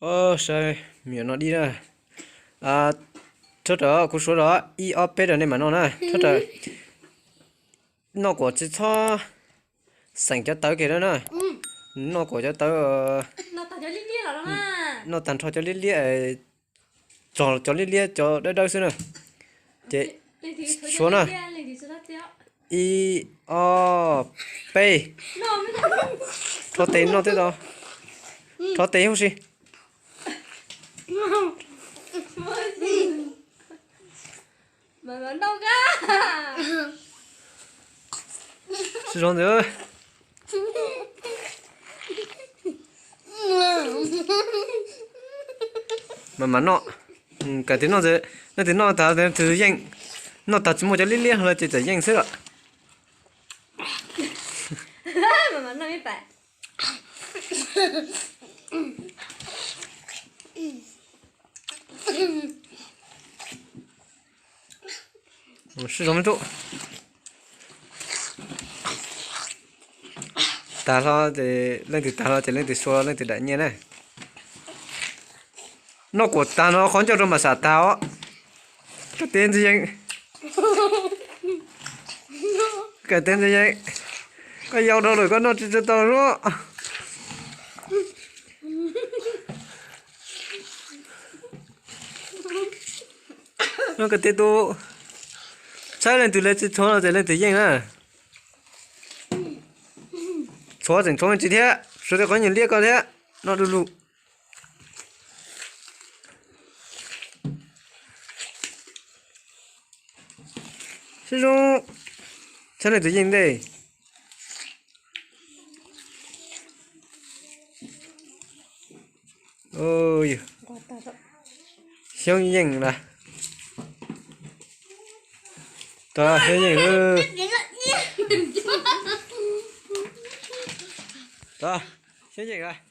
Saib me nyuam noj dib na. Rab rawv kuv suav rau ib ob peb rau nej mam noj na. Rab rawv noj kom tsis txhob xeem cov tawv kiag na. Noj kom cov tawv, noj tag nrho cov liab liab, txog cov liab liab cov dawb dawb xwb na. Ces suav na. Ib, ob, peb. Rho tes noj tib tau. Rho tes huv si. Sib zoo ntxiv. Mam mam noj. Kam tis noj, leej twg noj tag twb yeej. Noj tag tsis muaj cov liab liab los ces txawm yeej xwb os. Sib zoo me tub. Tag hlo ces leej twg tag hlo ces leej twg sua leej twg dam nyiaj na. Noj kuam tag no qhov ncauj rau mam xam tag os. Koj tes ntxim yees. Koj tes ntxim yees. Koj yau dhau lawm koj noj tsis tau lub. Noj koj tes tus. Saib leej twg le tsis txhuav no ces leej twg yeej na. Txhuav tseem txhuav me ntsis thiab, suav tej qhov nyuag liab ko thiab. Noj du lug. Sib zoo. Saib leej twg yeej ntej. Xyoob yeej lawm. Tau Xyoob yeej lawm. Tau Xyoob yeej lawm.